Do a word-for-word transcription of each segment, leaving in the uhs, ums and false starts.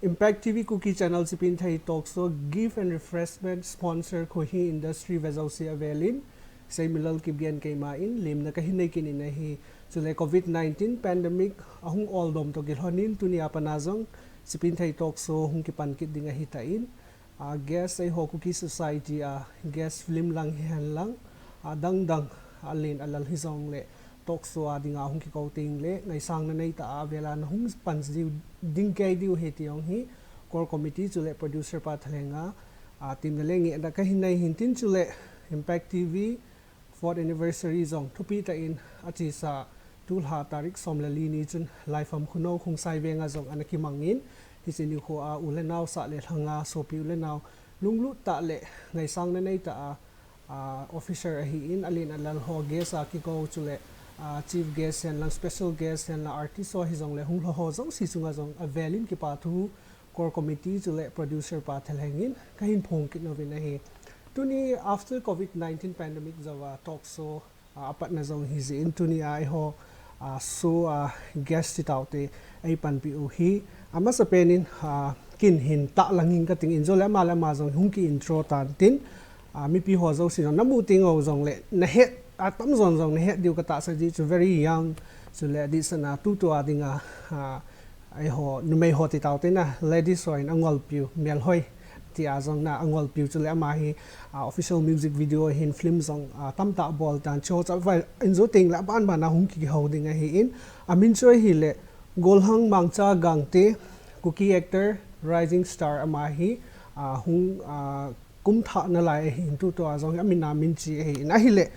Impact T V Kuki Channel Chipinthei Talk Show Gift and Refreshment sponsor khu hi industry vejouse avelin Seimilal Kipgen keima in lemna kahin nei kit in ahi. Chule covid nineteen pandemic ahung oldom toh kilhonin tunia pat a jong Chipinthei Talk Show hung kipan kit ding ahitan, a guest eiho Kuki Society a guest film lang hihen lang, adang dang alen alal hijongle talk show a dinga hung kikou tengle ngaisangna neitah a avela nahung pan diu ding kei diu ahi ti jong hi core committee chule producer pa thalhenga, a, temna le ngehna kahin nei hintin chule Impact T V fourth anniversary jong thupi tah in achesa tulha tarik som le li ni chun Laifam Khunou Khongsai Veng a jong ana kimangin, hiche nikho a u le nao sah le lhanga sopi u le nao lunglut tah le ngaisangna neitah a, a, officer ahin alen alal ho guest a kikou chule, a, chief guest hihen lang special guest hihen lang artist ho hijongle hung lha ho jouse chunga jong avelin kipa thu core committee chule producer pa thalhengin kahin phong kit nouvin ahi. Tuni after covid nineteen pandemic jouva talk show, a, apatna jong hijeh in tunia eiho, a, show a guest ti taute eipanpi u hi amasapen in, a, kin hin tahlang in kating in chule ama le ama jong hung ki intro tan tin, a, mipi ho jouse jong namu teng u jongle nahet, atamjon jong nahet diu katahsan jeh chu very young, chule adeh sehna tutua dinga, a, eiho numei ho ti taute na ladies ho in angolpiu melhoi tia jong na angolpiu chule ama hi, a, official music video hin film jong, a, tamtah abol tan chu chauva in jou tengle aban ban a hung kihou ding ahin amin chu ahile Golhang Mangcha Gangte, Kuki actor, rising star ama hi, a, hung, a, kum thah nalai ahin tutua jong hi amin a min che ahin ahile,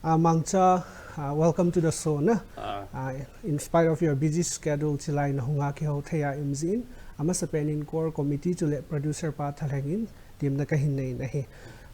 a, Mangcha, a, welcome to the show na. Ah. A, in spite of your busy schedule chulai nahung a kihou thei a um jeh in amasapen in core committee chule producer pa thalhengin temna kahin nei in ahi.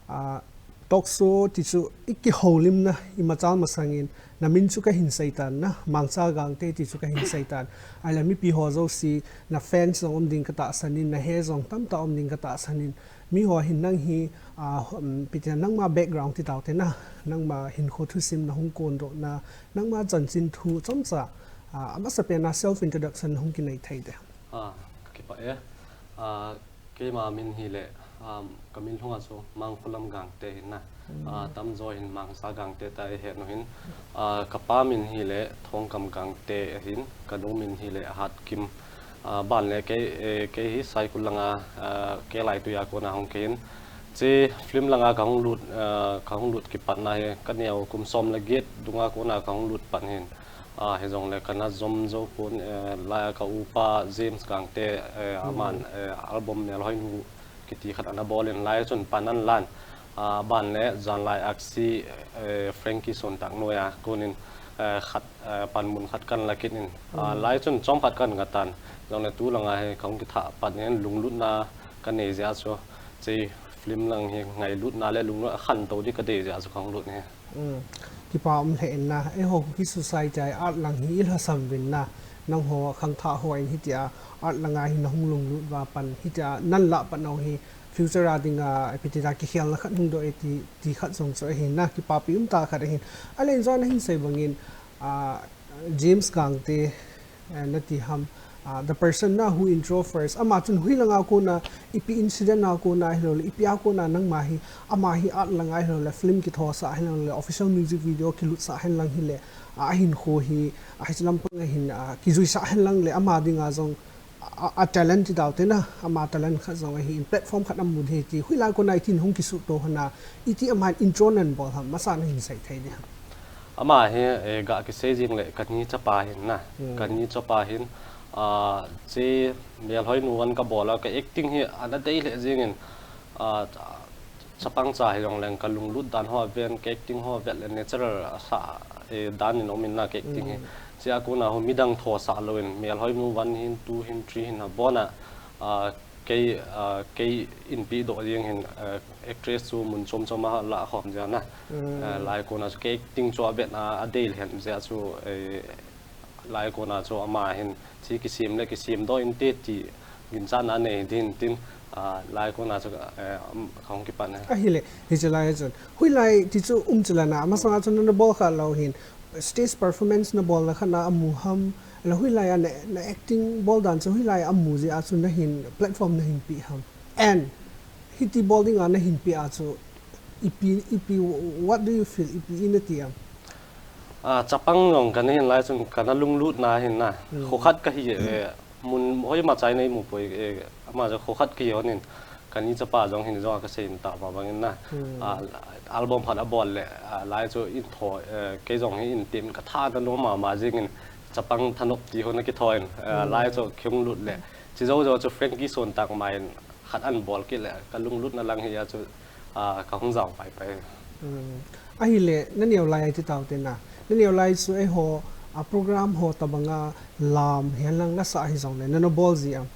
A, talk show ti chu ikihoulimna imachal masangin namin chu kahin seitan na, Mangcha Gangte ti chu kahin seitan. Ahile mipi ho jouse na fans jong um ding katahsan in, nahe jong tamtah um ding katahsan in, miho hin nang hi, a, um, ipi ti nangma background ti taute na, nangma hinkho thusim nahung kondoh na, nangma chanchin thu chomcha, a, amasapen a self introduction nahung kinei thei dem? Ah, kakipah e. Ah, keima min hile, um, kamin lhunga chu Mangkholam Gangte ahin na. Hmm. Ah, tamjo hin Mangcha Gangte tia eihet u ahin. Ah, kapa min hile Thongkam Gangte ahin, kanu min hile Hatkim. Ah, ban le kei, eh, kei hi Saikul langa, ah, Kelai tui a kona hung kahin. Che film langa kahung lut, ah, kahung lut kipatna hi kaneo kum som le get dunga kona kahung lut pan ahin. Ah, hijongle kana jom jou pon, eh, laiya ka upa James Gangte, eh, aman, eh, album Melhoinu kiti khat ana bol in lai chun pan ana lan. Ah, ban le janlai aksi, eh, Frankie Sontak noiya konin, eh, khat, eh, panmun khat kana la kit in. Ah, lai chun chomkhat kana ngah tan. Jongle tulanga hi kahung kithah pan in lunglutna kanei jeh a chu. Che film lang hi ngailutna le lunglut a khantou ding kadei jeh a chu kahung lut ahi. Um, kipa um lheh in na, eiho Kuki Society a art lang hi ilhasam uvin na, nangho khangthah ho in hitia art langa hi nahung lunglut uva pan, hitia nalah pan u hi future a dinga, ipi ti ta kikhelna khat hung doh e ti, ti khat jong chu ahin na, kipapi umtah khat ahin. Ahile ijat nahin sei bangin, ah, James Gangte, eh, nati ham, ah, the person na who intro first. Ama chun hoilanga kona, ipi incident a kona, ahilouleh, ipi a kona nangma hi, ama hi art langa, ahilouleh, film kithosah, ahilouleh, official music video kilutsah, ahin lang hile, ah, ahinkho hi, ah, hiche lampang ahin, ah, kijuisah, ahin lang le, ama dinga jong, a, a talent ti taute na, ama talent khat jong ahin, platform khat amu thei ti, hoilai kona itin hung kisuhto ham, iti ama intro nabol ham, masa nahin sei thei ding ham? Ama hi, eh, ga kisei jing le, kani chapa ahin na. Hmm. Kani chapa ahin, ah, che Melhoinu van kabol a, ka acting hi ana dei lheh jingin, ah, chapang cha hijongleng ka lunglut dan ho aven, ka acting ho avet le natural asa, eh, dan in um in na ka acting hi. Hmm. Chea kona ho midang thosah louvin, Melhoinu van hin, two hin, three hin abon a, ah, kei, ah, kei in pehdoh jeng hin, ah, actress chu mun chom chom a lah khom jia na. Hmm. Ah, lai kona chu ka acting chu avet a, adei lheh jeh a chu, eh, lai kona chu ama hin, che kisem le kisemdoh inte ti ginchatna nei ding tin, ah, lai kona chu, eh, um, kahung kipan e. Ahile, hiche lai chun. Hoilai ti chu um chu la na, amasanga chun nabol kha lou hin, stage performance nabol na khat na amu ham, Ahileh hoilai a na, na acting bol dan chu hoilai a mu jeh a chu nahin platform nahin pe ham. And hiti bol ding a nahin pe a chu ipi, ipi, what do you feel? Ipi i nati am? Ah, chapang jong kana hin lai chun kana lunglut na hin na. Hmm. Khokhat kahi, eh, mun hoima chai nei mu poi, eh, ama jong khokhat kahi hon in. Kani chapa jong hin jong kasei in tah ma bang in na. Hmm. Ah, album khat abol le, ah, lai chu in tho, eh, kei jong hi in tim ka tha na nom mama jing in chapang thanop ti hon a kitho in, eh, hmm, lai chu kihung lut le. Chi jou jou chu Frankie Sontak ma in khat an bol kit le, ka lunglut na lang hi a chu, ah, ka hung jao pai pai. Hmm. Ahileh, na neo lai a ti tau te na. Na neo lai chu eiho, ah, program ho tabang a lam hihen lang na sa hi jong le, na na bol ji am.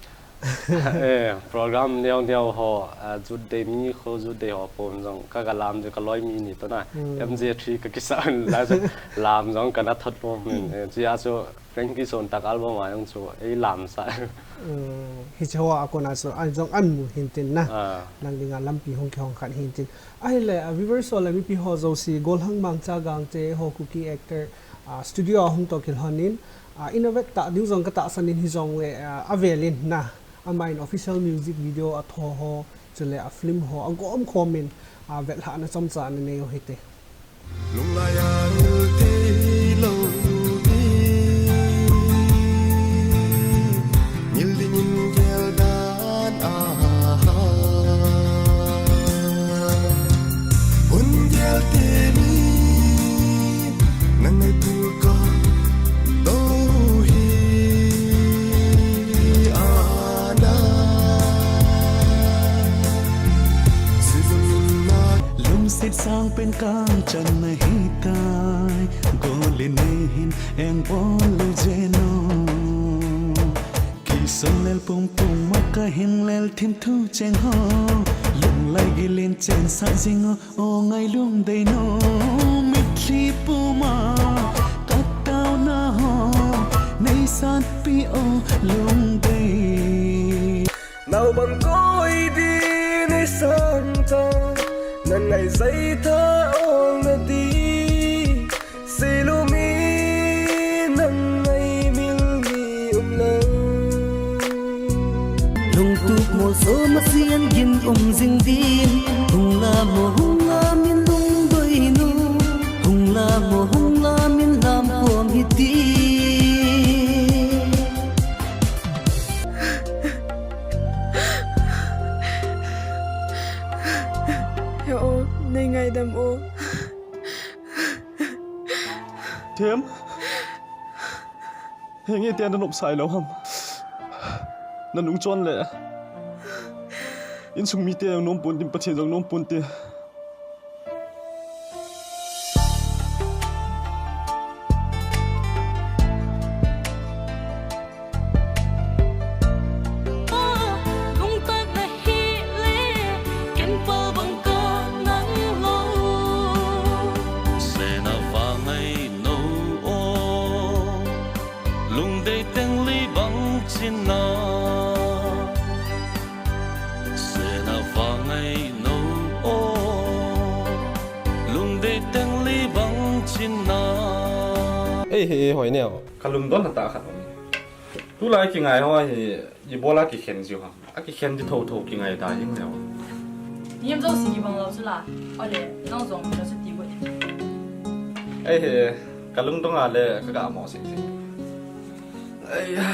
Eh, program neo neo ho, ah, Youth Day mi ho, Youth Day ho pom jong, ka ga lam jong ka loi mi ni to na. Hmm. M J three ka kisa un lai chu lam jong kana thot pom in. Eh, chi a chu Frankie Sontak album a jong chu ei lam sa. Hmm, hiche ho a kona chu an jong an mu hin tin na. Ah. Nang dinga lampi hung kihong khat hin tin. Ahileh, ah, viewers ho le mipi ho jouse, Golhang Mangcha Gangte ho Kuki actor, ah, studio a hung toh kilhon in, ah, in a vet ta ding jong ka tahsan in hijong le, ah, avel in na. Ama in official music video a tho ho, chule a film ho, a gom khom in, ah, vet lhah na chomcha na nei u hite. Lunglai a ul ti lo di. Ngil ding in gel dan a ha. Hun gel te ni. Nang ngai tu ka to hi ana. Sizum na. Lungset sang pen kang chan na hi tai. Gol in nei hin eng bol lou jeng o. Kisong lel pum pum ma ka hin lel thim thu cheng ho. Lunglai gil in chen sa jing o, o ngai lungdei nom. Mitlhi pum a ka taona ho. Nei sanpi o lungdei. Nao bang koi di nei san ta. Nan ngai zai ta ol na di. Silumi nang ngai mil ni um lo. Lungtup mo so masian gin um jing din. Hung la mo hung la min lungdoi nu. Hung la mo hung la min lam kom hi ti. He o, nei ngaidam o. Them? Henge tia na nopsah lou ham? Na nung chon le. Insung mite jong nom pon tin, Pathen jong nom pon tin. Lungtatna hi le, ken pal bang ka nang lo. Sena vangai no o, lungdei teng li bang china. Sena vangai no o, lungdei teng li bang china. Ei, he, hoi neo. Ka lungdon na ta khat. Tulai kingai ho hi, ibola kikhen jiu ham. A kikhen di thotho kingai ta jing leo. Niam jo si kibang lou chu la. Ole, nang jong ka chu ti bo. Ei he, ka lungdong a le ka ga mo sing sing. Ei ya.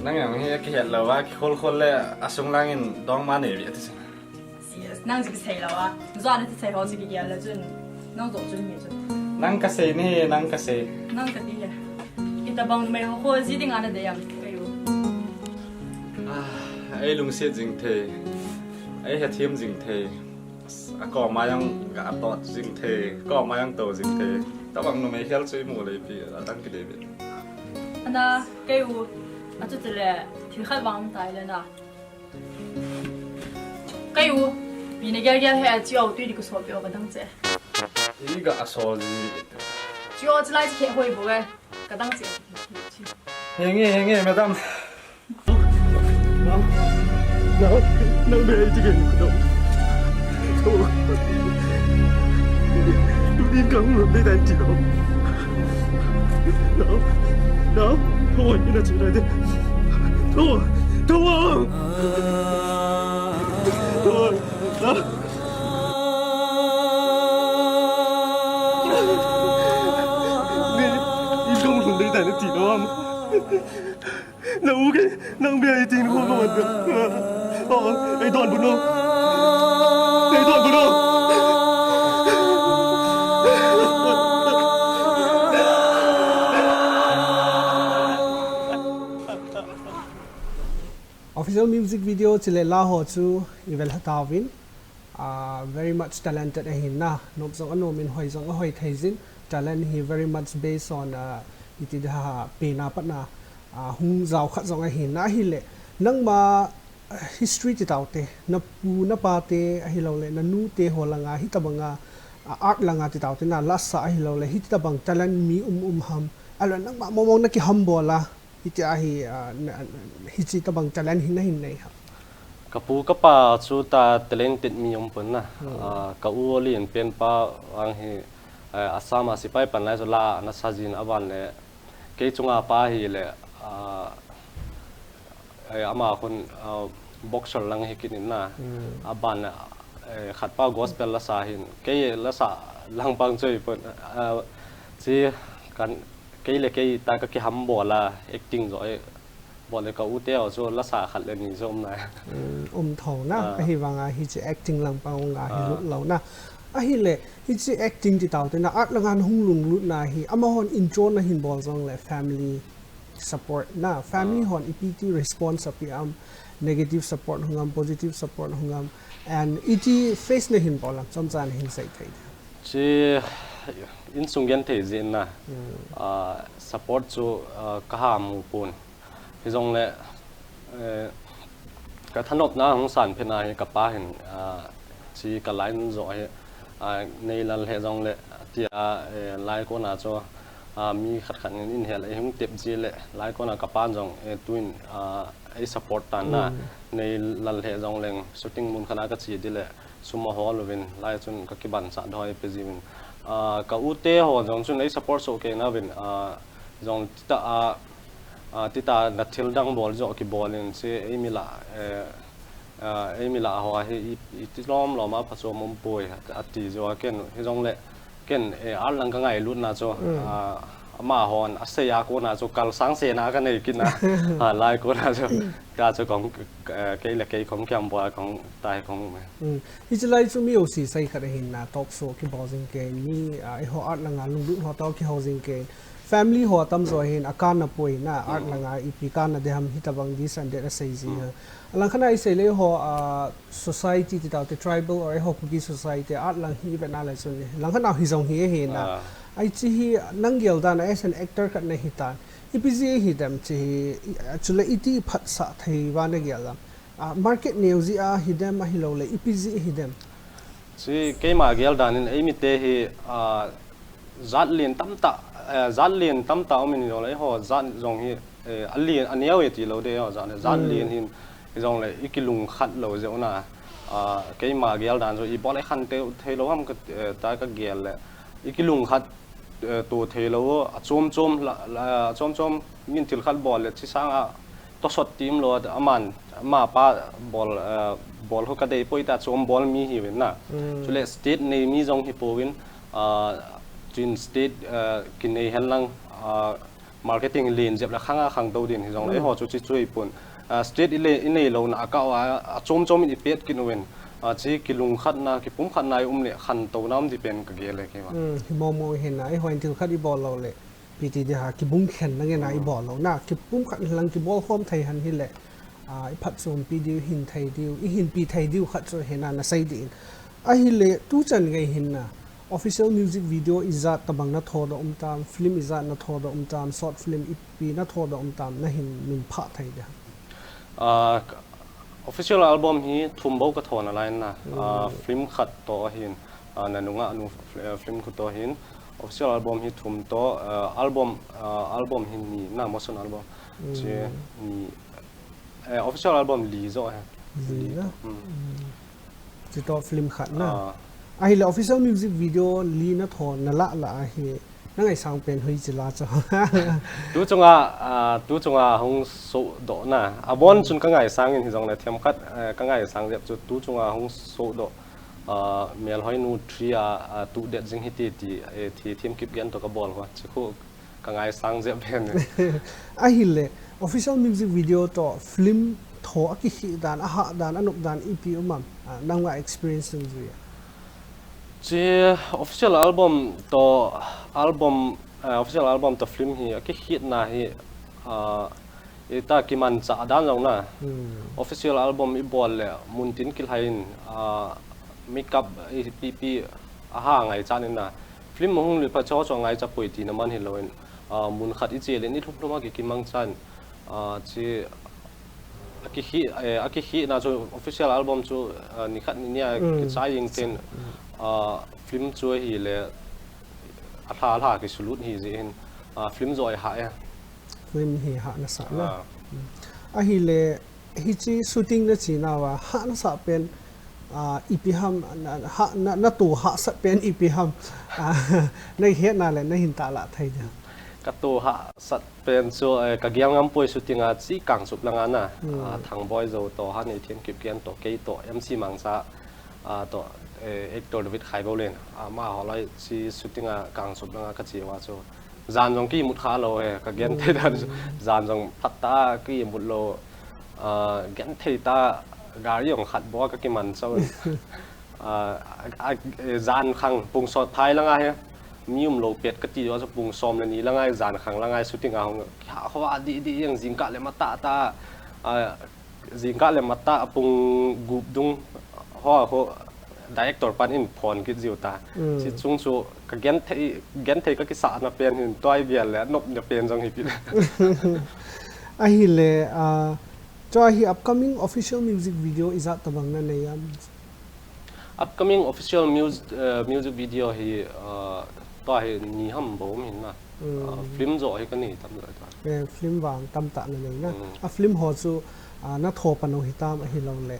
Nang jong hi kihet lou a, kikhol khol le a sung lang in dong ma nei vi ati sing. Yes, nang chu kisei lou a. Nang chu kisei ho chu kigel le chun. Nang jo chun mi chun. Nang kasei ni, nang kasei. Nang kati he. Itabang mei ho ho ji ding ana dei am kei u. Ah, ei lungset jing thei. Ei hethem jing thei. A koma jong ga tot jing thei. Koma jong to jing thei. Tabang numei khel chu imu le ipi, adang kidei ve. Ana, kei u, achuti le, thil khat vang tai le na. Kei u, mi na gel gel he, chi au tui di ka so pe o ka dang che. I ga a so ji. Chi o chi lai chi khe hoi bo ge, ka dang che. Henge, henge, madam. Nang, nang, nang be ai chi ke ni ko. Tu din ka hung lo de dan chi lo. Nang. Thawang, thawang, ina chira de. Thawang, thawang. Thawang, ah. Ni, i gong lhung dei ta ni ti lo am. Na u ke, nang bia i tin ko ko man. Oh, ei don bu no. Ei don bu no. Official music video chule la ho chu i vel ha tauvin. Ah, very much talented ahin na. Nom jong anom in, hoi jong ahoi thei jin. Talent hi very much based on, ah, iti da ha, pen a pat na, ah, hung jao khat jong ahin na ahile. Nangma, ah, history ti taute, na pu, na pa te, ahilou le, na nu te ho langa, hitabanga, ah, art langa ti taute na, la sa ahilou le, hitabang talent mi um um ham. Ahilou nangma mong mong na kihambol a. Hitia hi, ah, na, hichi tabang talent hi na hin nei ha. Ka pu ka pa chu ta talented mi um pon na. Hmm. Ah, ka u Oli in pen pa ang hi, eh, Assam a sipai pan lai chu la na sa jin aban le. Kei chunga pa hi le, ah, eh, ama khun, ah, boxer lang hi kinin na. Hmm. Aban le, eh, khat pa gospel la sa hin. Kei la sa lang pang choi pon, ah, chi kan Kei le kei ta ka kihambol a, acting jo e. Bol le ka u te ho chu la sa khat le ni jo um na. Hmm, um tho na. Ah. Ahivanga hichi acting lang pang nga hi lut lo na. Ahile, hichi acting ti taute na, art langa na hung lunglut na hi, amahon intro na hin bol jong le family support na, family hon ipi ti response api am, negative support hung am, positive support hung am, and iti face na hin bol am, chomcha na hin sei thei. Chi insung genthei jeh in na, ah, support chu, ah, ka ha mu pon. Hijongle, eh, ka thanopna hung san phet na hi ka pa hin, ah, chi ka line jo hi, ah, nei lal he jongle, tia, eh, lai kona chu, ah, mi khat khat in in hel, eh, hung tep ji le, lai kona ka pa jong, eh, tuin, ah, ei support tan na, nei lal he jongleng, shooting mun khat na ka chi di le, sum ahol uvin, lai chun ka kiban sah doi pe jiuvin. Ah, ka u te ho jong chun ei support soh kei na uvin, ah, jong tita a, ah, tita na thil dang bol jo kibol in si ei mi la, eh, ah, ei mi la ho hi i, i ti lom lom a phachom um poi, ati jo a ken, hijongle, Ken, eh, art lang ka ngailut na chu, ah, amahon, asei a kona chu, kal sang sena ka nei kit na, ah, lai kona chu, ta chu kong, eh, kei le kei kong kiam bol a kong, tai kong me. Hmm. Hichi lai chu mi o si sai khat ahin na, talk show kibol jing kei, mi, ah, eiho art langa lunglut ho tao kihou jing kei. Family ho atam jo hin, akan na poi na, art langa ipi kan na de ham hitabang this and that asei ji ha. Alang khat na isei le ho, ah, society ti taute tribal or eiho Kuki society art lang hi vet na le chun lang khat na hi jong hi ahi na. Ah. Ai chi hi nang gel dan as an actor khat na hi tan. Ipi ji hi dem chi hi, i, chule iti phatsah thei va na gel dam. Ah, market neo ji a hi dem ahilou le ipi ji hi dem. Chi keima gel dan in ei mi te hi, ah, Jat len tamtah, eh, jat len tamtah um in jong le, eiho jat jong hi, eh, a len, a neo e ti lou de, eiho jat le, jat len hin, jong le, i kilungkhat lou jeh u na, ah, keima gel dan chu, i bol le khan te, thei lou ham ka, eh, ta ka gel le, i kilungkhat, eh, to thei lou, a chom chom la, la, a chom chom min thil khat bol le, chi sang a, Tosot tim lou, aman, ama pa bol, eh, bol ho ka dei poi ta chu um bol mi hi uvin na. Mm. Chule state nei mi jong hi pouvin, ah, chin state, eh, kinei hen lang, ah, marketing len jep le khang a khang do din hi jong le, mm, eiho chu chi chui pun. Ah, state i le, i nei lou na a ka a, a chom chom in i pet kin uvin. Ah, chi kilungkhat na, kipumkhat na i um le khan to na um di pen ka gel le kei ma. Mm, hi mo mo hi na, eiho in thil khat i bol lou le. Pi ti di ha, kibung khen na nge na i bol lou na, kipumkhat lang kibol khom thei hen hi le, ah, i phatchompi diu, hin thei diu, i hinpi thei diu khat chu hi na, na sei di in. Ahi le, tu chan gei hin na, official music video i jat tabang na tho da um tam, film i jat na tho da um tam, short film ipi na tho da um tam, na hin min pha thei di ha. Ah, Official album hi thum bou ka tho nalai na, ah, film khat toh ahin, ah, na nunga nu, eh, film khat toh ahin, official album hi thum toh, eh, album, ah, album hi ni na, motion album. Chi ni, eh, official album li jo he. Li na. Hmm. Chi toh film khat na. Ah. Ahi le official music video li na tho na la la ahi. Na ngaisang pen hoiche la chu. Tu chunga, ah, tu chunga hung sodoh na. Abon chun ka ngaisang in hijongle themkhat, eh, ka ngaisang jep chu tu chunga hung sodoh, ah, Melhoinu three a, ah, tudet jing hite ti, eh, ti themkhat gen toh ka bol ho. Chu khu ka ngaisang jep pen. Ahile, official music video toh film tho a kikhih dan, a hah dan, a nop dan ipi um am? Ah, nanga experience nung jui. Chi official album toh, album, eh, official album toh film hi a kikhihna hi, ah, ita kimanchah dan jong na. Hmm. Official album i bol le mun tin kilhai in, ah, makeup ipi ipi a ha ngaichan in na. Film hung lhun phat chu chu ngaicha poi tina man hilou in, ah, mun khat i che le ni lhum lhum a ki kimangchan, ah, chi a kikhih, eh, a kikhihna chu official album chu, ah, ni khat ni ni a kichai jing tin, ah, film chu ahile a lha, a lha kisulut hi jeh hin, ah, film joh a hah e. Film hi hah nasah na. Ah. Hmm. Ahile, hiche shooting na chi nauva, hah nasah pen, ah, ipi ham, na, hah, na, na to hahsat pen ipi ham, ah, na hetna le, na hin tahlang thei dia. Ka to hahsat pen chu, eh, ka gel ngam poi shooting a chi Kangchup langa na, hmm, ah, Thangboi Zou toh, Hanei Themkip Gen toh, kei toh, M C Mangcha, ah, toh, eh, actor David Khaiboulen, ah, amaho lai chi shooting a Kangchup langa ka che uva chu. Jan jong ki mut kha lou he, ka genthei dan chu. Hmm. Jan jong phat ta ki mut lou, ah, genthei ta gari jong khat bou ka kiman chau. Ah, a, a, eh, jan khang pung som thai langa he. Mi umlou pet kati jo chu pung som le ni langa jan khang langa shooting a hung. Kihah hoa di di jeng jingkah le matah tah. Ah, jingkah le matah pung gup dung ho ho director pan in phone kit jiu ta. Mm. Chi chung chu ka genthei, genthei ka kisahna pen hin tua hi bial le nopna pen jong hi kit. Ahile, ah, tua hi upcoming official music video ijat tabang na nei am? Upcoming official mus-, eh, music video hi, ah, tua hi ni ham bou um hin na. Mm. Ah, film joh hi ka nei tam joh tua. Eh, film vang tamtah na nei na. Mm. A film ho chu, ah, na tho pan u hitam ahilou le.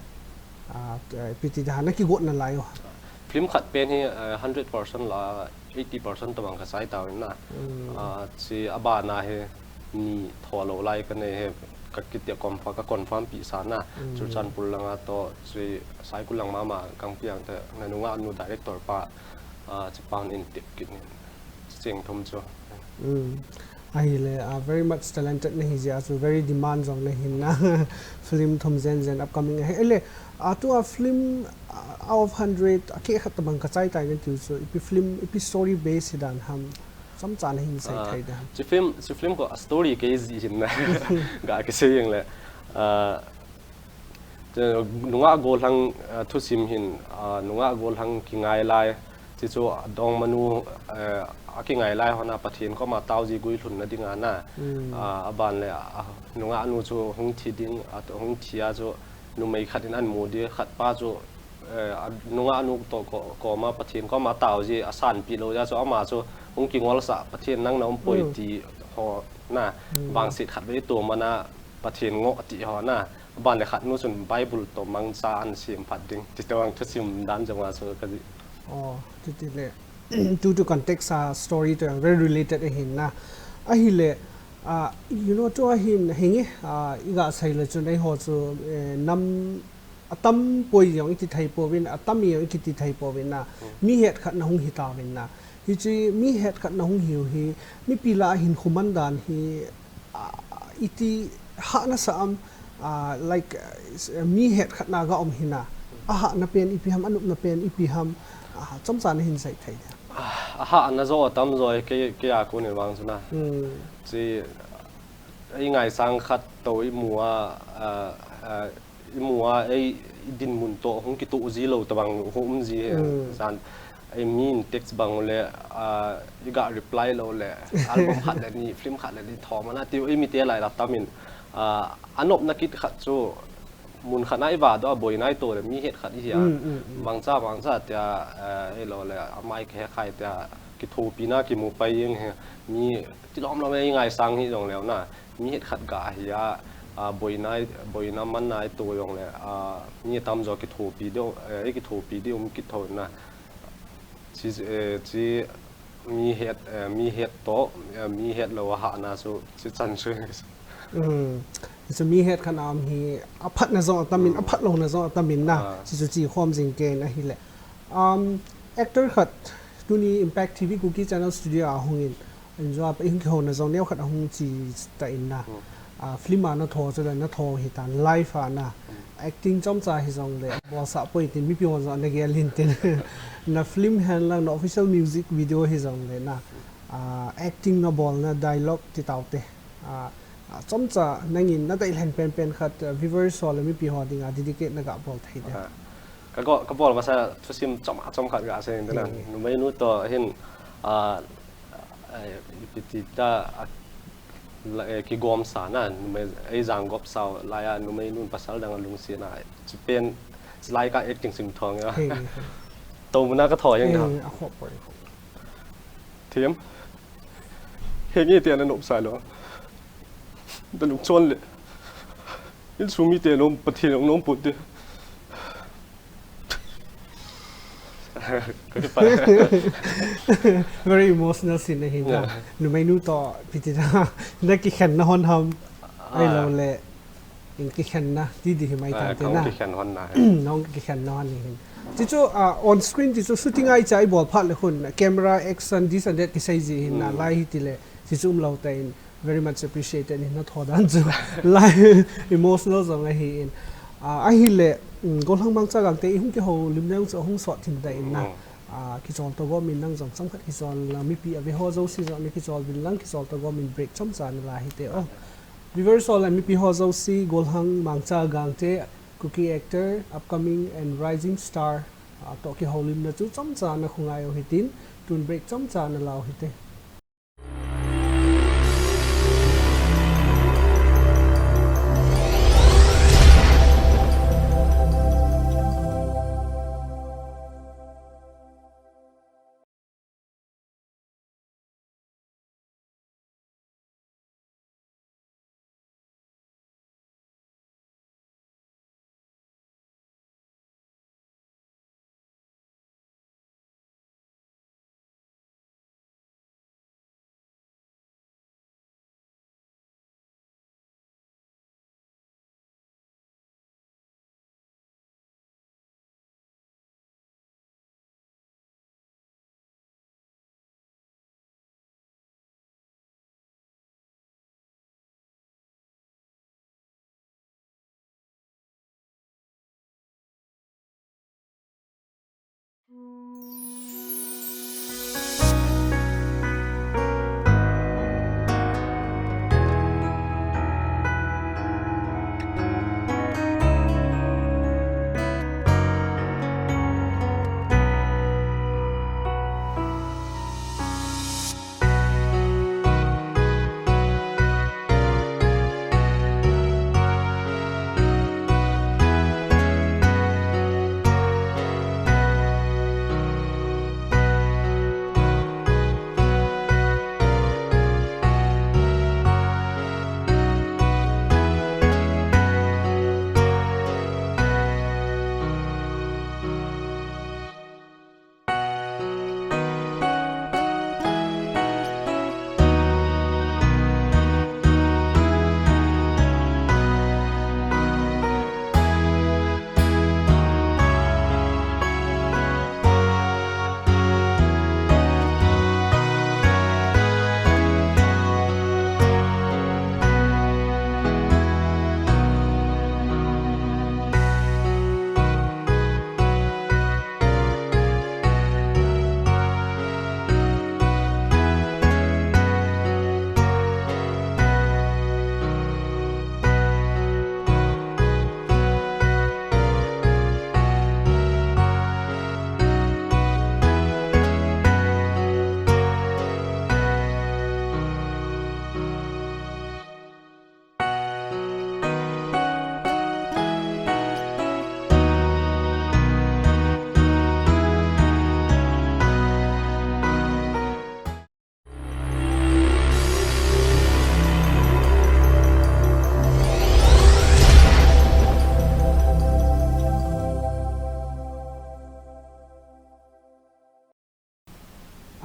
Ah, eh, ipi ti da na kigot nalai u. Film khat pen hi, eh, hundred percent la, eighty percent tabang ka chai tauvin na. Mm. Ah, chi abana hi ni tho lou lai ka nei he ka kiti confirm, ka confirm pi sa na. Mm. Churachandpur langa toh, chi Saikul lang mama Kangpiang te, na nungah nu director pa, ah, chi pan in tip kit nin. Cheng thum chu. Mm. Ahile, ah, very much talented na hi jeh a chu, very demand jong na hin na. Film thum jen jen upcoming ahi. Ele, ah, tua film, ah, out of hundred, a keh khat tabang ka chai tai na tiu chu, ipi film, ipi story base hi dan ham. Chomcha na hin sei thei dan ham. Ah, chi film, chi film ko a story kei jeh hin na. Ga kisei jeng le. Ah, Te nungah gollhang, ah, thusim hin, ah, nungah gollhang kingai lai. Chi chu adongmanu, eh, a kingai lai hon a Pathen koma tao ji guilhunna dinga na. Mm. Ah, aban le, ah, nungah nu chu hung thi ding, ah, hung thi a chu numei khat in amu di, khat pa chu, eh, a nungah nu toh ko-, koma Pathen koma tao ji asanpi lou jeh chu ama chu hung kingol sah, Pathen nang na um poi, mm, ti ho na. Mm. Vangset khat vei to mana Pathen ngoh ti ho na. Aban le khat nu chun Bible toh mangcha an sim phat ding. Ti toh ang thusim dan jong a chu ka ji. Oh, titi le. Tu tu context a story toh very related ahin na. Ahile, ah, you know, tu ahin hinge, ah, iga sei le chun eiho chu, eh, nam atam poi jong iti thei pouvin, atam jong iti thei pouvin na. Hmm. Mi het khat na hung hi tauvin na. Hiche mi het khat na hung hiu hi, mipi lah a hin khuman dan hi, ah, iti hahna sa am, ah, like, ah, mi het khat na ga um hina. Ahahna pen ipi ham, anopna pen ipi ham, ah, chomcha na hin sei thei dia. Ah, ahahna jo atam jo hi kei, kei a kon in vang chu na. Hmm. Chi, i ngaisang khat toh i mu a, ah, ah, i mu a, ei, i dinmun toh hung kitoh ji lou tabang ho um ji he. Mm. Jan, ei mi in text bang le, ah, i ga reply lou le, album khat le ni, film khat le ni, thom ana tiu, ei mite lai la tam in, ah, anopna kit khat chu, mun khat na i va doh a, boina i to le, mi het khat i hi a. Mm, mm, mm. Mangcha, mangcha tia, eh, ei lou le, amai ka he khai tia, kithopi na, kimu pai jeng he, mi, tilom lom ei ngaisang hi jong leu na. Mi het khat ga hi a, a, boina, boina manna i to jong le, a, mi tam jo kithopi deuh, eh, kithopi deuh um kit tho na. Chi, eh, chi, Mi het, eh, mi het to, eh, mi het lo a hahna chu, chu chan chu. Hmm. Chu mi het khan am hi, a phatna jong a tamin, a phat lona jong a tamin na, chu chu chi khom jing ken ahile. Um, actor khat, tuni Impact T V Kuki Channel Studio a hungin, in jua pa in kihona jong neo khat a hung chi ta in na. Ah, film a na tho chu le na tho hi tan live a na. Acting chomcha hi jong le, bolsa poi tin mipi hon jong na gel hin tin. Na film hen lang, na official music video hi jong le na. Ah, acting na bol na dialogue ti tau te. Ah, ah, chomcha nangin na dei lhen pen pen khat, ah, viewers ho le mipi ho dinga dedicate na ga bol thei de. Ah, ka go, ka bol masa thusim chom a chom khat ga sei in na. Numei nu to hin, ah, eh, ipi ti ta, ah, la, eh, kigom sa na, numei, ei jang gop sau, lai a, numei nun pasal dang a lungsi na, chi pen, chi lai ka acting sim thong ya. Hei, hei. To muna ka tho yang na. Hei, a khop poi, khop. Thiam. Hei nge te ana nop sa lo. Da lung chon le. In sumi te nom, Pathen nom put te. Very emotional scene ahi na. Yeah. Numei nu to piti na, na kikhen na hon ham. Ah. Ai lo le, in kikhen na, ti di hi mai tan te na. Kikhen hon na. Nong kikhen na hon hin. Ti chu, ah, on screen ti chu shooting ai cha i bol phat le khun, camera, action, this and that kisei ji hin na, lai hi ti le, ti chu um lo ta in. Very much appreciated ni na tho dan chu. Lai emotional jong ahi in. Ah, ahile, mm, Golhang Mangcha Gangte i hung kiho lim nang chu hung sot thin da in na. Ah, kichol to gom in nang jong chomkhat kichol la mipi a ve ho jouse jong ni kichol bil lang kichol to gom in break chomcha na la hi te o. Viewers ho le mipi ho jouse Golhang Mangcha Gangte Kuki actor, upcoming and rising star, ah, to kiho lim na chu chomcha na khungai o hitin, tun break chomcha na lau hite.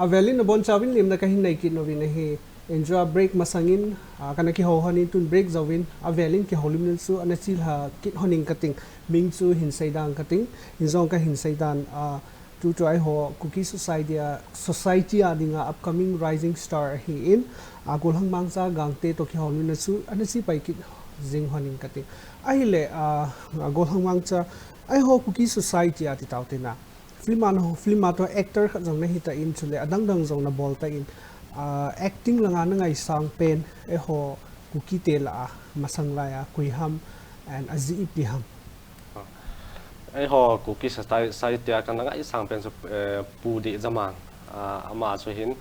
Avelin nabonchauvin limna kahin nei kit nouvin ahi. Injua break masangin, ah, kana kihou honin tun break jouvin, avelin kihoulimna chu ana chilha kit honin kating. Min chu hin seidan kating. Injong kahin seidan, ah, tutu eiho Kuki Society a, Society a dinga upcoming rising star ahin, ah, Golhang Mangcha Gangte toh kihoulimna chu ana chipai kit jing honin kating. Ahile, ah, ah, Golhang Mangcha, eiho Kuki Society a ti taute na. Film a, film a toh actor khat jong nahi tan chule adang dang jong nabol tan, ah, acting langa nangaisang pen eiho Kuki te lah a masang laiya koi ham and ajeh ipi ham? Eiho Kuki Society a kana ngaisang pen chu, eh, Pu Dehjamang, ah, ama chu hin,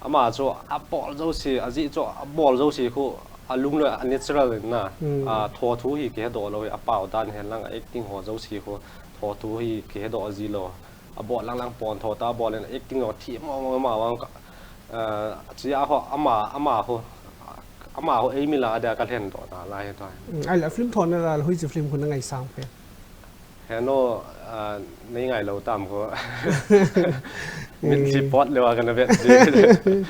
ama chu abol jouse, ajeh chu abol jouse khu alung loi a natural in na, ah, thothu hi kihedoh lou hi, apao dan hen lang acting ho jouse khu thothu hi kihedoh ji lou. Abol lang lang pon tho ta, abol in acting ho thi mo mo ma wang ka, eh, chi a ho ama, ama ho, ama ho ei mi la dia kalhen doh na lai hi ta. Mm, ahile film thona lah a hoiche film khu nangaisang pen? Heno, ah, nei ngai lou tam ko. Min thi pot lou a kana vet ji.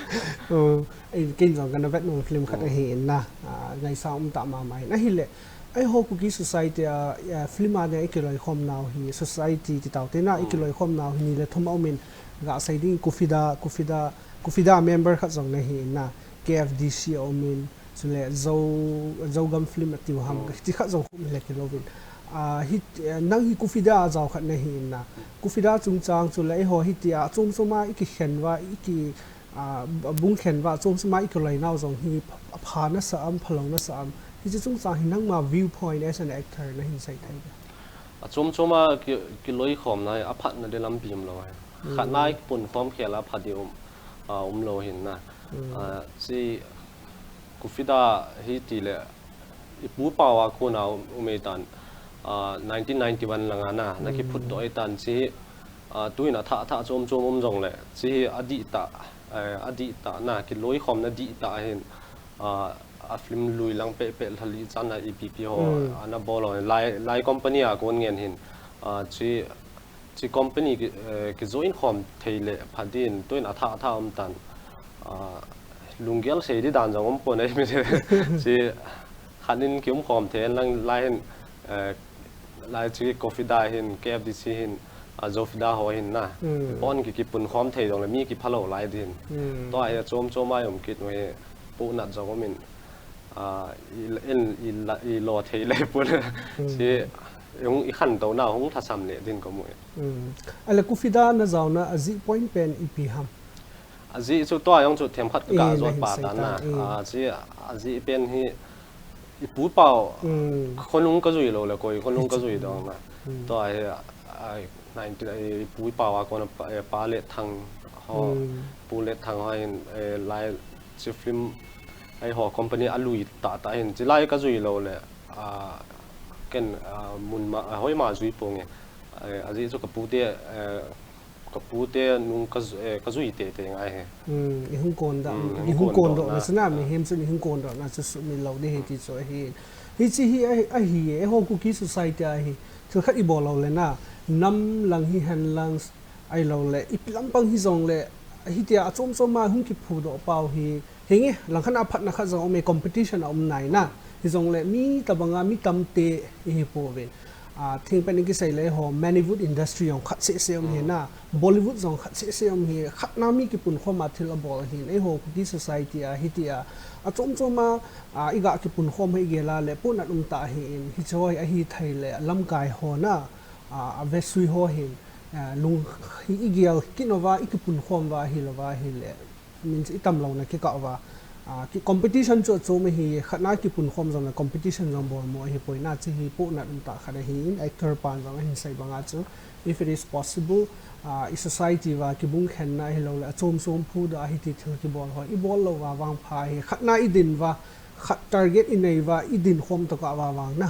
Oh, eh, ken jong kana vet nom film khat ahin na, ah, ngaisang um tah mama in. Ahile, eiho Kuki Society a, ah, film a dinga ikiloikhom nau hi, society ti taute na, ikiloikhom nau hi ni le thum aumin, gasei ding KUFIDA, KUFIDA, KUFIDA member khat jong nahin na, K F D C aumin, chule Zo, Zogam film atiu ham, ti khat jong khu um le kilouvin. Ah, hi, eh, nang hi KUFIDA a jao khat nahin na. KUFIDA chungchang chule eiho hitia chom chom a ikikhen uva, iki, ah, bung khen uva, chom chom a ikiloi nau jong hi pha, pha nasa am, phalou nasa am? Hiche chungchang hi nangma viewpoint as an actor nahin sei thei ding. Achom chom a ki, kiloikhom na hi aphatna ding lampi um lou hi. Khat na ikipunkhom khel a phat ding um, ah, um lou hin na. Ah, chi KUFIDA hi ti le, ipu pao a kona um, um ei tan, ah, nineteen ninety-one langa na, na kiphut doh ei tan chi, ah, tuin athah thah chom chom um jongle, chi hi adih tah, eh, adih tah na, kiloikhomna dih tah hin, ah, a film lui lang peh peh lhali chan a ipi pi ho, ana bol ho, lai, lai company a kon ngen hin, ah, chi, chi company ki, eh, kijoin khom thei le phat ding, tuin athah thah um tan, ah, lunggel sei ding dan jong um pon ei mi le. Chi khat in kium khom thei lang lai hin, eh, lai chi KUFIDA hin, K F D C hin, ah, ZOFIDA ho hin na. Pon ki, kipunkhom thei jongle mi kiphalou lai ding. Tua hi achom chom a um kit u hi, pohnat jong um in, ah, i, i, i, ilo thei le pon. Chi, hung ikhantouna hung thasam le ding kamu e. Ahile KUFIDA najaona ajeh point pen ipi ham? Ajeh chu tua jong chu themkhat kagah jot pah tan na. Ajeh, ajeh pen hi ipu pao khonung kajui lou le koi khonung kajui dong na. Tua hi, ai, nineteen, ai, ipu pao a kona pa, eh, Pa Letthang ho, Pu Letthang ho hin, eh, lai chi film eiho company alui tah tah hin chi lai kajui lou le, ah, ken, ah, mun ma, ah, hoima jui ponge. Eh, ajeh chu kapute, eh, kapute nung ka, eh, kajui tei tei ngai hi. Ihung kondoh, ihung kondohna chu na, mihem chun ihung kondohna chu sumil lou ding ahi ti chu ahi. Hiche hi ahi, ahi, eiho Kuki Society a hi thil khat ibol lou le na, nam lang hihen lang, ahilouleh ipi lampang hijongle, hitia achom chom a hung kiphudoh pau hi, hinge, langkhat a phatna khat jong aume, competition aum nai na. Hijongle mi tobanga mi tamte ihi pouvin. Ah, thengpen in kisei le ho, Mannywood industry jong khat seh seh um hi na, Bollywood jong khat seh seh um hi, khat na mi kipunkhom a thil abol ahin, eiho Kuki society a hitia achom chom a, ah, iga kipunkhom hi igel a le pohnat um tah ahin, hiche hi ahi thei le lamkai ho na, ah, avesui ho hin, ah, lung hi igel kit uva, ikipunkhom uva, ahilouva ahile, min itam louna kikah uva, ah, ki competition chu achom ahi, khat na kipunkhom jongle competition jong bolmo ahipoi na, hiche hi pohnat um tah khat ahin, actor pan jong ahin sei banga chu, if it is possible, ah, i society uva kibung khenna ahilouleh achom chom phudoh a hiti thil kibol ho ibol lou uva vang pha hi, khat na idin uva, khat target inei uva, idin khom tokah uva vang na,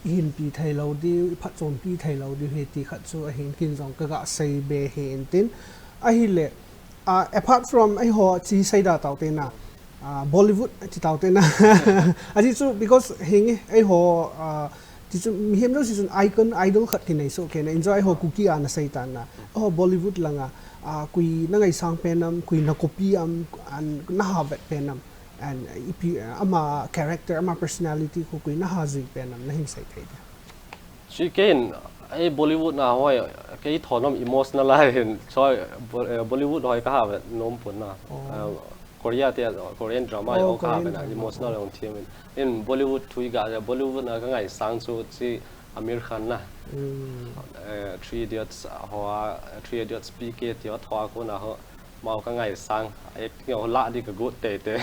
ihinpi thei lou diu, iphatchompi thei lou diu ahi ti khat chu ahin, ken jong kaga sei be ahin tin. Ahile, ah, apart from eiho chi seida taute na, ah, Bollywood chi taute na. Ajeh chu because hinge eiho, ah, Tichu mihem jouse chun icon, idol khat kinei soh kei na, enjoy ho Kuki a na sei tan na. Ho Bollywood langa, a, koi na ngaisang pen ham, koi na copy ham, an na ha vet pen ham, and ipi, ama character, ama personality khu koi na ha jui pen ham, na hin sei thei de. Si ken, ei Bollywood na hoi, kei thon ham emotional a hin, choi, Bo-, eh, Bollywood hoi ka ha vet nom pon na. Oh. Eh, Korea te, Korean drama Oh, jong ka Korean ven a drama. Emotional Oh. Jong thiam in. In Bollywood thu i ga, Bollywood na ka ngaisang chu chi Aamir Khan na. Mm. Eh, Three Idiots, ah, ho a, Three Idiots P K ti ho, ho a kona ho. Mau ka ngaisang, acting ho la di ka got te te.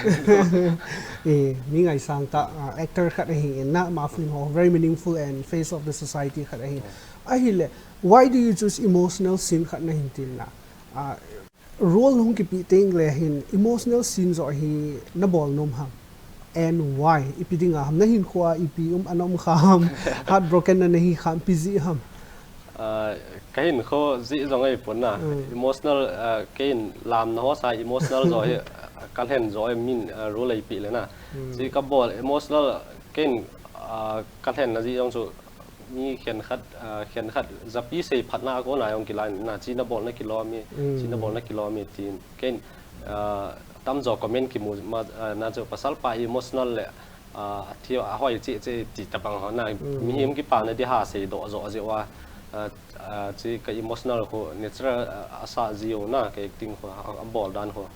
Eh, mi ngaisang ta, ah, actor khat ahi in na, ama film ho, very meaningful and face of the society khat ahi. Ahile, why do you choose emotional scene khat na hin tin na? Ah, Role hung kipe teng le hin emotional scene joh hi na bol nom ham? And why? Ipi dinga ham, na hinkhoa ipi um, ana um kha ham, heartbroken na na hi kha ham, ipi jeh ham? Ah, ka hinkho jeh jong ahi pon na. Mm. Emotional, ah, kei in lamna ho sa emotional joh hi, ah, ka lhen joh hi min, ah, role ahi pi le na. Mm. Chi ka bol emotional, kei in, ah, ka lhenna jeh jong chu mi khenkhat, ah, khenkhat japi seiphatna a kona jong kilai na, chi na bolna kilom e, Mm. chi na bolna kilom e tin. Ken, ah, tamjo comment kimu ma, ah, na chu pasal pa emotional le, ah, athi a hoi cheh cheh ti tabang ho na, Mm. mihem kipana di ha seidoh joh jeh uva, ah, ah, chi ka emotional khu natural, ah, asa jeh u na, ka acting khu, a, a bol dan khu.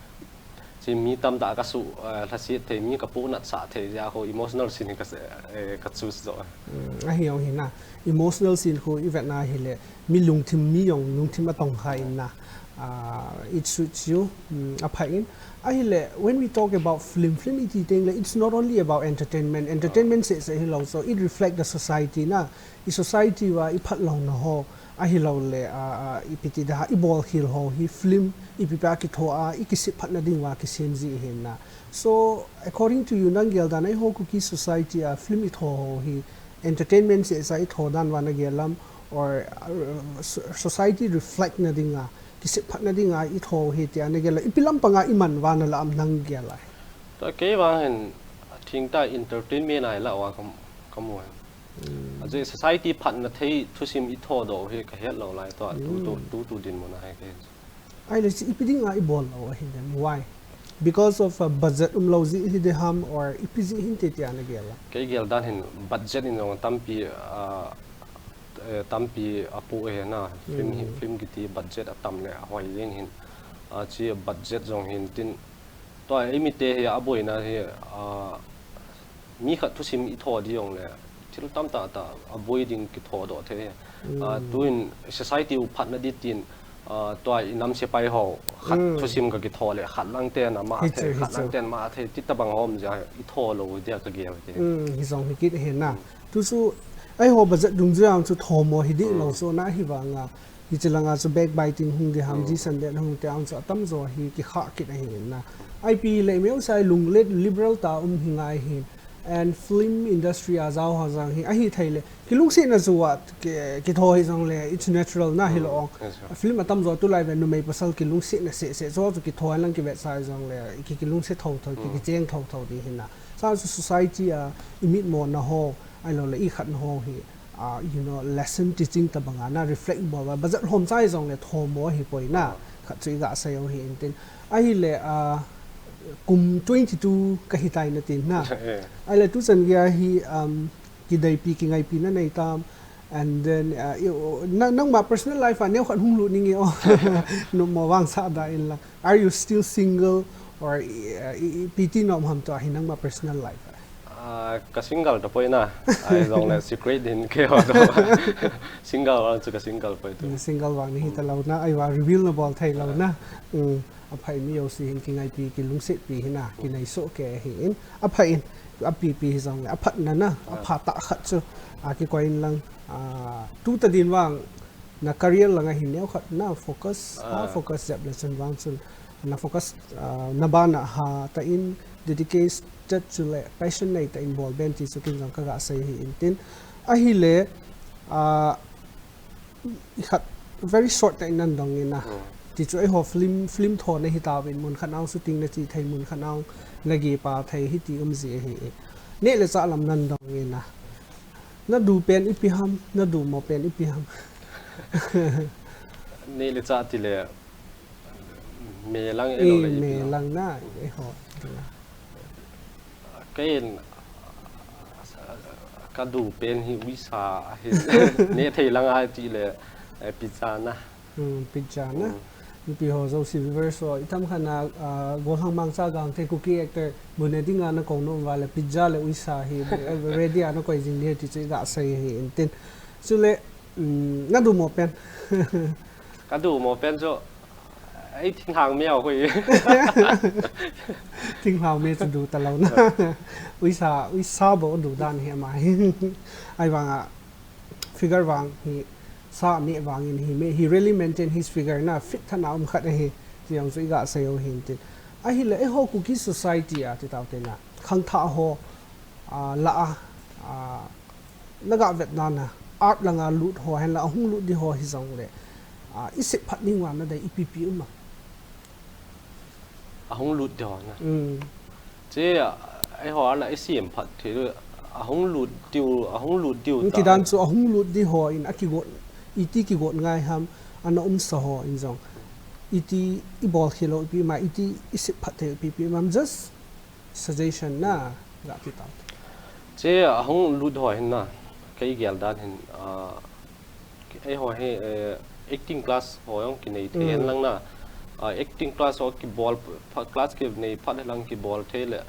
Chi mi tamtah ka su, eh, lhasit thei, mi ka puhnat sah thei jeh a khu emotional scene hi ka se, eh, ka choose joh. Mm, ahi jong hi na. Emotional scene khu i vet na hile, mi lungthim, mi jong lungthim atong kha in na. Ah, it suits you, mm, aphai in. Ahile, when we talk about film, film i ti teng le, it's not only about entertainment. Entertainment seh seh hilou, so it reflect the society na. I society uva i phatlouna ho, ahilou le, ah, ah, ipi ti da, i bolkhel ho hi film, ipi pa kitho a, i kisemphatna ding uva kisem ji ahi na. So, according to you, nang gel dan a eiho Kuki society a film i tho ho hi, entertainment seh seh a i tho dan uva na gel lam, or, uh, so-, society reflect na ding a, kisemphatna ding a i tho hi tia na gel lam, ipi lampang a i man uva na la am nang gel a? Tua kei vang hin, thingtah entertainment a i la uva ka, ka mu. Mm. Ajeh society phatna thei thusim i thodoh hi ka hetlou lai tua, tu, tu, Mm. tu, tu dinmun a hi ka he. Ahile chi ipi dinga i bol lou ahi then, why? Because of, uh, budget umlou jeh hi de ham or ipi jeh hin te tia na gel a? Kei gel dan hin budget in jong tampi, ah, eh, tampi apoh ahi na, film hi, Mm. film kiti budget atam le ahoi jeng hin, ah, chi budget jong hin tin, tua eimite hi aboina hi, ah, mi khat thusim i tho di jong le, thil tamtah tah aboi ding kithodoh thei. Mm. Ah, tuin society u phatna di tin, ah, tua i nam sepai ho, khat Mm. thusim ka kitho le, khat lang ten ama Hi thei, chu, hi khat lang chu. ten ama thei, ti tabang hom jeh a i tho lou dia ka gel ke. Mm, hi jong hi kit ahi na. Mm. Tu chu, eiho budget dungjui a chu thomo hi di Mm. lou so na hi vang a. Hiche langa chu backbiting hung di ham, Mm. disan den hung te ang chu atamjo hi kikhah kit ahi in na. I P le meu sai lunglet liberal ta um hi ngai hin. And film industry a jao ho jang hi, ahi thei le, kilungsetna chu a, ki, kitho hi jong le, it's natural na hi Mm, lo ong. Yes, sir. Film atamjo tulai ve numei pasal kilungsetna seh seh, chu chu kitho lang kivetsah jong le, ki, kilungset tho tho, ki, Mm. kicheng tho tho di hi na. Sa chu society a, i mitmo na ho, ahilou le, i khatna ho hi. Ah, you know, lesson teaching tabang a na reflect bol uva, budget hom chai jong le thomo hi poi na, Ah. khat chu i ga sei u hi in tin. Ahile, ah, kum twenty-two ka hi tai na tin na. Eh. Ahile tu chan gei a hi, um, kideipi, kingaipi na nei tam, and then, ah, i, o, na, nangma personal life a neo khat hung lut ning e o, nom mo vang sa da in la. Are you still single or, uh, i, i, ipi ti nom ham tua hi nangma personal life a? Ah, ka single ta poi na. Ahi jong le secret din kei ho to. Single vang chu ka single poi tu. Na single vang ni hi ta lou na, ahivang reveal na bol thei lou na. Ah. Mm, aphai mi jouse hin kingaipi, kilungsetpi hi na, kinei soh kei hi in. Aphai in, apipi hi jong le, aphatna na, Ah. apha tah khat chu, a kikoi in lang, ah, tu ta din vang, na career langa hin neo khat na focus, Ah. ha focus jep le chun vang chun na focus, ah, na bana ha ta in dedicated chu le passion nei ta in bol ben ti chu kin jong ka ga sei hi in tin. Ahile, ah, i khat very short ta in nan dong in na. Hmm. Ti chu eiho film, film tho na hi ta vin mun khat nang shooting na chi thei mun khat nang na gi pa thei hi ti um ji hi. Ne le cha lam nan dong in na. Nadu pen ipi ham, nadu mo pen ipi ham. Nei le cha ti le, me lang e lo le ipi lang na, e ho. Ka in, ka du pen hi uisa hi. Ne thei lang a ti le, eh, pizza na. Hmm, pizza na. Hmm. Nupi ho Zosi viewers ho, itam khan a, ah, Golhang Mangcha Gangte Kuki actor, bu ne dinga na kong nom va le pizza le uisa hi, eh, ready a na koi jing le ti chu i ga sei hi intin. Chule, hmm, nadu mo pen. Ka du mo pen chu, ei thinghang me a koi. Thinghang me chu du ta lo na. Uisa, uisa bo du dan hi ama hi. Ai vang a, figure vang hi, sa ne vang in hi me, he really maintain his figure na, fit tha na um khat ahi, ti ang chu i ga sei u hin tin. Ahi le, e ho Kuki society a, ti tau te na, khangthah ho, ah, la a, ah, na ga vet na na, art langa lut ho, hen la, ahung lut di ho hi zong le, ah, i sep phat ning wan na dei ipi pi um a. Ahung lut di ho na. Mm. Che, a, ei ho a la i siam phat thei lu, ahung lut diu, ahung lut diu ta. Ti dan chu ahung lut di ho in a kigot, iti kigot ngai ham, ana um sa ho in zong. Iti i bol khelo ipi ma, iti i sep phat thei ipi pi ma, just suggestion na, ga ti tam. Che, ahung lut ho hin na, kei gel dan hin, a, Ei ho hi, eh, acting class ho jong kinei thei hen lang na. Ah, acting class ho kibol pha-, class kinei phat hen lang kibol thei le.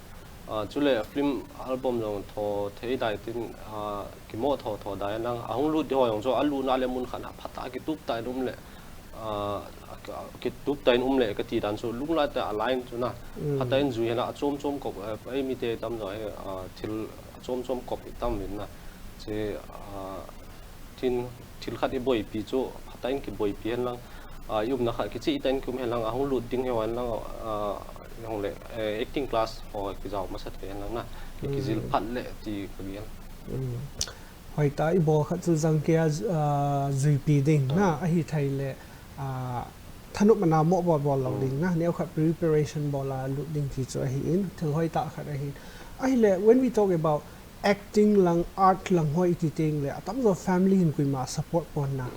Ah, chule film album jong tho thei dai tin, ah, kimo tho tho dai hen lang. Ahung lut di ho jong chu a lutna le mun khat a phat a kitup ta in um le. Ah, kitup ta in um le kati dan chu lunglai ta a line chu na. Phat a in jui hen la a chom chom kop, eh, ei mite tam jo, eh, ah, thil a chom chom kop i tam vin na. Che, ah, Tin, thil khat i boipi chu, phat a in kiboipi hen lang, ah, i umna khat kicheh ta in ki um hen lang, ahung lut ding hi hen lang, ah, hong le, eh, acting class ho kijao masa thei hen lang na, ki, kijil phat le ti ka gel. Mm. Hoi ta i bol khat chu jang ke a, ah, juipi ding na, ahi thei le, ah, thanop mana mo bol bol lo ding na, neo khat preparation bol a lut ding ti chu ahi in, thil hoi ta khat ahi. Ahi le, when we talk about acting lang, art lang ho i ti teng le, a tam jo family hin koima support pon na.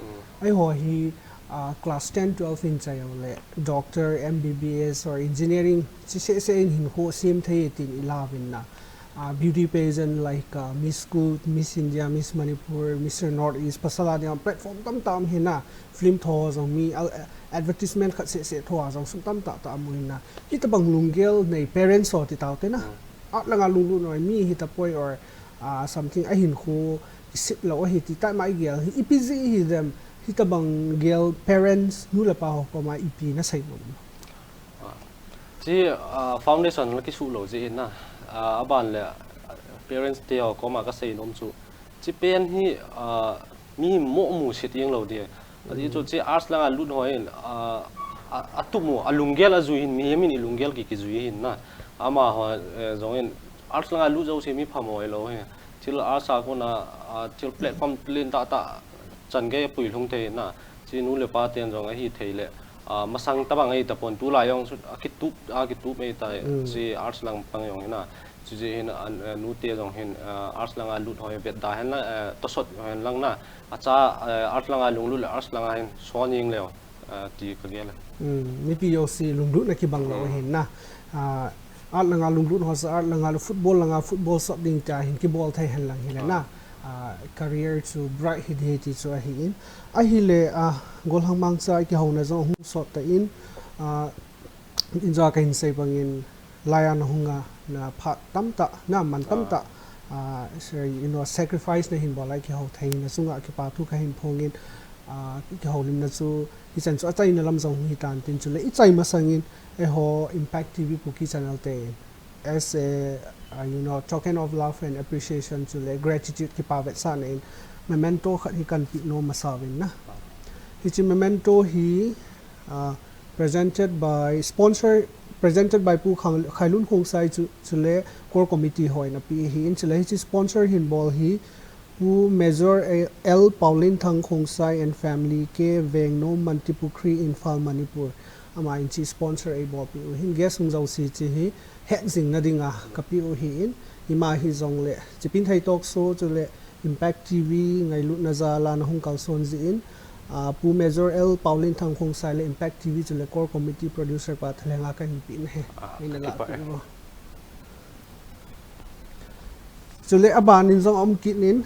Ei ho hi, ah, class ten, twelve in chai le, doctor, M B B S or engineering, chi se se in hinkho sem thei tin i la vin na. Ah, beauty pageant like, ah, Miss Coolidge, Miss India, Miss Manipur, Mister North East, pasal a ding platform tam tam hi na, film tho jong mi, al-, advertisement khat se se tho a jong sum tam ta ta mu hi na. Hi ta bang lunggel nei parents ho ti tau te na. Art langa lunglut noi mi hi ta poi or, ah, something a hinkho i sep lo ahi ti ta mai gel hi ipi ji hi dem hi ta bang gel parents nu le pa ho koma ipi na sei nom. Ah, chi, ah, foundation la kisu lo ji na. Ah, a ban le, ah, parents te ho koma ka sei nom chu. Chi pen hi, ah, mi mo mu se tiang lo di. Ati chu chi arts langa lut ho in, ah, a, a tup mu, a lunggel a jui hin, mihem in i lunggel ki, ki jui hin na. Ama ho, eh, jong in arts langa lut jo se mi phamo lo hi. Thil arts a kona, ah, thil platform len ta ta chan gei pui lhung thei na. Chi nu le pa ten jong ahi thei le. Ah, masang ta bang ei ta pon tu lai jong su, a kitup, a kitup ei ta, chi arts lang pang jong hi na. Chuche hin, ah, nu te jong hin, ah, arts langa lut ho hi vet da hen lang, eh, tosot ho hen lang na. Acha, eh, arts langa lunglut le arts langa hin son jing leo, eh, ti ka gel. Hmm, mipi jouse lunglut na kibang lo hin na. Ah, art langa lunglut ho sa art langa le football langa football sot ding ta hin kibol thei hen lang hi le na. Ah, career chu bright hi di ti chu ahi in. Ahi le, ah, Golhang Mangcha i kihou na jong hung sot ta in. Ah, in jo ka hin sei bang in. Lai a na hung a, na phat tam ta, na man tam ta, ah, you know, sacrifice na hin bol a i kihou thei na chunga kipa thu ka hin phong in, ah, kihoulimna chu, hichan chu a chaina lam jong hi tan tin chu le, i chai masang in, ei ho Impact T V Kuki channel te in, as a, ah, you know, token of love and appreciation chu le, gratitude kipa vetsahna in, memento khat hi kan pe nom masa uvin na. Hiche memento hi, ah, Presented by, sponsor, presented by Pu Khang-, Khailun Khongsai chu, chule core committee hon ape ahi in chule hiche sponsor hin bol hi Pu Major A-, L Paulin Thang Khongsai and family, K Vengnom, Mantripukhri, Imphal, Manipur. Ama in hiche sponsor eibolpeh u hin guest hung jouse hiche hi hetjing na dinga kapeh u ahi in, ima hijongle Chipinthei Talk Show chule Impact T V ngailutna jal a nahung kalson jeh in, ah, Pu Major L Paolenthang Khongsai le Impact T V chule Core Committee Producer pa thalheng a kahin pe in ahi. Ah, nei nalahpeh uvo. Chule aban in jong aum kit in,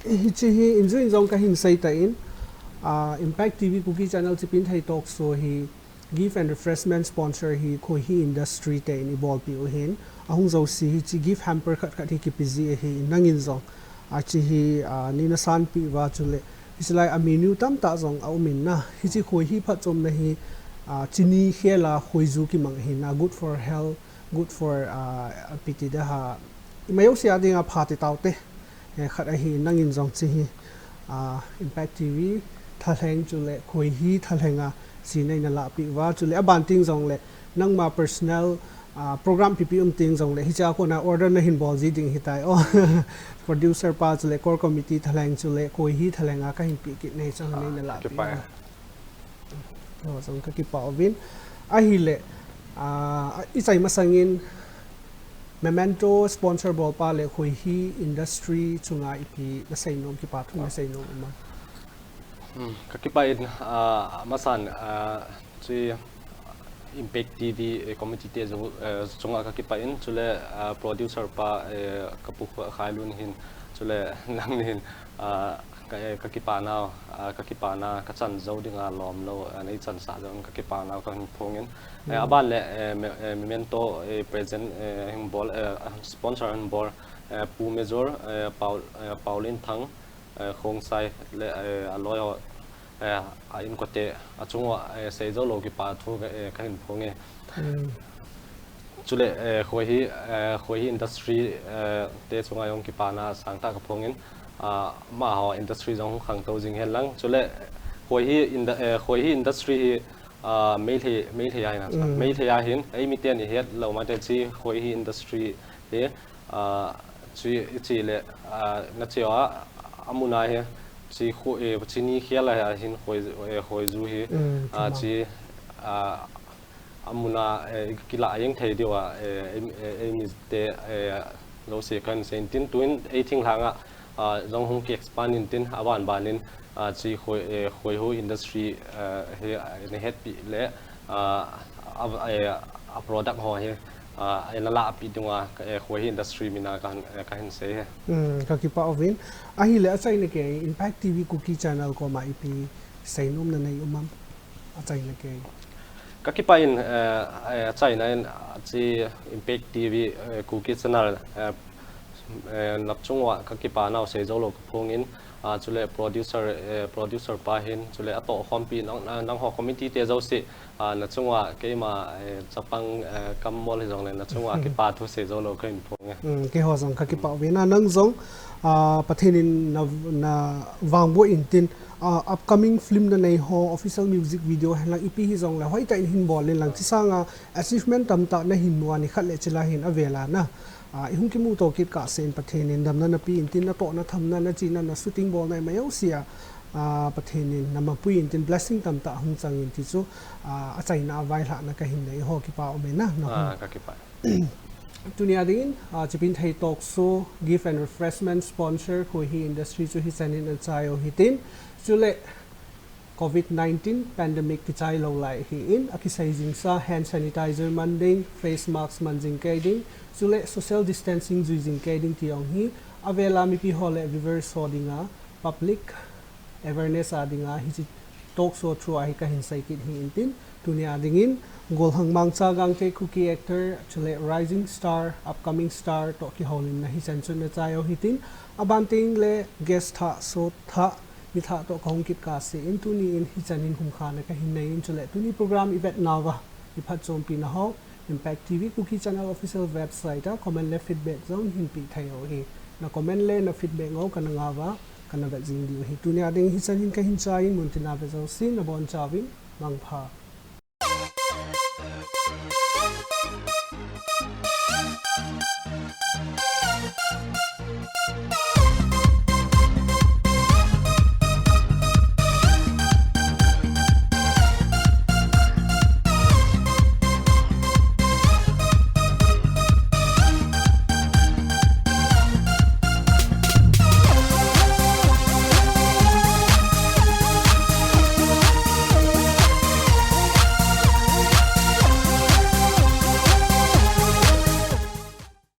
hiche hi injui in jong kahin sei tan, ah, Impact T V Kuki Channel Chipinthei Talk Show hi Gift and refreshment sponsor hi Khoihi Industry te in eibolpeh u ahin, ahung jouse hiche gift hamper khat khat hi kipe ji ahin, nangin jong, ah, hiche hi, ah, neina sanpeh uva chule, hiche lai a menu tamtah jong aum in na, hiche khoihi phatchomna hi, ah, chini khel a khoiju kimang ahin na, good for health, good for, ah, ipi ti ding ham, ima jouse a dinga pha ti taute. Eh, khat ahin nangin jong hiche hi, ah, Impact T V thalheng chule khoihi thalheng a hiche neina lahpeh uva, chule aban teng jongle nangma personal, ah, program pipi um teng jongle hiche a kona order nahin bol ji ding ahitai. Oh, producer pa chule core committee thalheng chule khoihi thalheng a kahin pe kit in ahi, chang neina lahpeh uva. Kipah e. Oh, jong kakipah uvin. Ahile, ah, ichai masangin Memento sponsor bolpa le Khoihi Industry chunga ipi nasei nom, kipa thu nasei nom um am? Hmm, kakipah in, ah, amasan, ah, hiche Impact T V, eh, committee te jong, eh, chunga kakipah in, chule, ah, producer pa, eh, ka Pu Khailun hin, chule nangni hin, ah, ka, eh, kakipa nau, ah, kakipa na, kachan jou dinga lomlou, ah, nei chansah jeh un kakipa nau kahin phong in. Eh, hmm, aban le, eh, me-, eh, Memento, eh, present, eh, ahin bol, eh, sponsor ahin bol, eh, Pu Major, eh, Pao-, eh, Paolenthang, eh, Khongsai le, eh, aloi ho, eh, a inkote, achung uva, eh, seijou lou kipa thu, eh, kahin phong e. Hmm. Chule, eh, Khoihi, eh, Khoihi Industry, eh, te chunga jong kipana sangtah kaphong in, ah, amaho industry jong hung khangtou jing hen lang. Chule, Khoihi Indu-, eh, Khoihi Industry hi, ah, Meitei, Meitei a hin a, mm, Meitei a hin, eimiten ihet lou mate hiche Khoihi Industry hi, ah, hiche, hiche le, ah, nache uva, amun a hi, hiche kho-, eh, chini khel a hin khoi, eh, khoiju hi, mm, ah, chuma. Hiche, ah, amun a, eh, kilah jeng thei diu a, eh, ei, eh, eimite, eh, jouse kahin sei in tin, tuin ei thinglhang a, ah, jong hung ki expand in tin, aban ban in, ah, hiche khoi, eh, Khoihi Industry, eh, hi, ah, nahetpi le, ah, a, eh, a product ho hi, ah, eina lahpi diu a, eh, Khoihi Industry min a kahin, eh, kahin sei e. Hmm, kakipah uvin. Ahile achaina kei, Impact T V Kuki Channel koma ipi seinom nanei um am? Achaina kei. Kakipah in, eh, eh, achaina in, ah, hiche Impact T V, eh, Kuki Channel, eh, eh, nap chung uva kakipa nau seijou lou kaphong in, ah, chule producer, eh, producer pa hin, chule atoh khompi nang, nang, nangho committee te jouse, ah, nachung uva keima, eh, chapang, eh, kammol hijongle nachung uva kipa thu seijou lou kahin phong e. Hmm, keiho jong kakipah uvin a, nang jong, ah, Pathen in na, na vangboh in tin, ah, upcoming film nanei ho, official music video hen lang ipi hijongle hoitah in hin bol in lang, hiche sanga achievement tamtah nahin mu a, nikhat le hiche lai hin avel a na, ah, ihung kimuto kit kahsen Pathen in damna nape in tin, natohna, thamna, nachena, na shooting bolna ima jouse a, ah, Pathen in namapui in tin blessing tamtah hung chang in ti chu, ah, achaina a vailhahna kahin nei e, ho kipa um e na, na. Ah, kakipah. Tunia dingin, ah, Chipinthei Talk Show, Gift and Refreshment sponsor, Khoihi Industry chu hichan in achai u hitin. Chule, Covid nineteen pandemic kichai lou lai ahin, akisei jingsa hand sanitizer man ding, face mask man jing kei ding, chule social distancing jui jing kei ding ti jong hi, avel a mipi ho le viewers ho dinga, public awareness a dinga, hiche talk show through a hi kahin sei kit ahi in tin, tunia dingin, Golhang Mangcha Gangte Kuki actor, chule rising star, upcoming star, toh kihoulimna hichan chun nachai u hitin, aban tengle guest thah, show thah, mi thah toh kahung kit kahsen, tuni in hichan in hung khana kahin nei in, chule tuni program ivet nauva, iphatchompi na ho, Impact T V Kuki Channel official website a comment le feedback jong hin pe thei u ahi. Na comment le na feedback ngou kana ngah uva, kana vet jing diu ahi. Tunia ding hichan hin kahin chai in, muntina ve jouse nabonchauvin mangpha.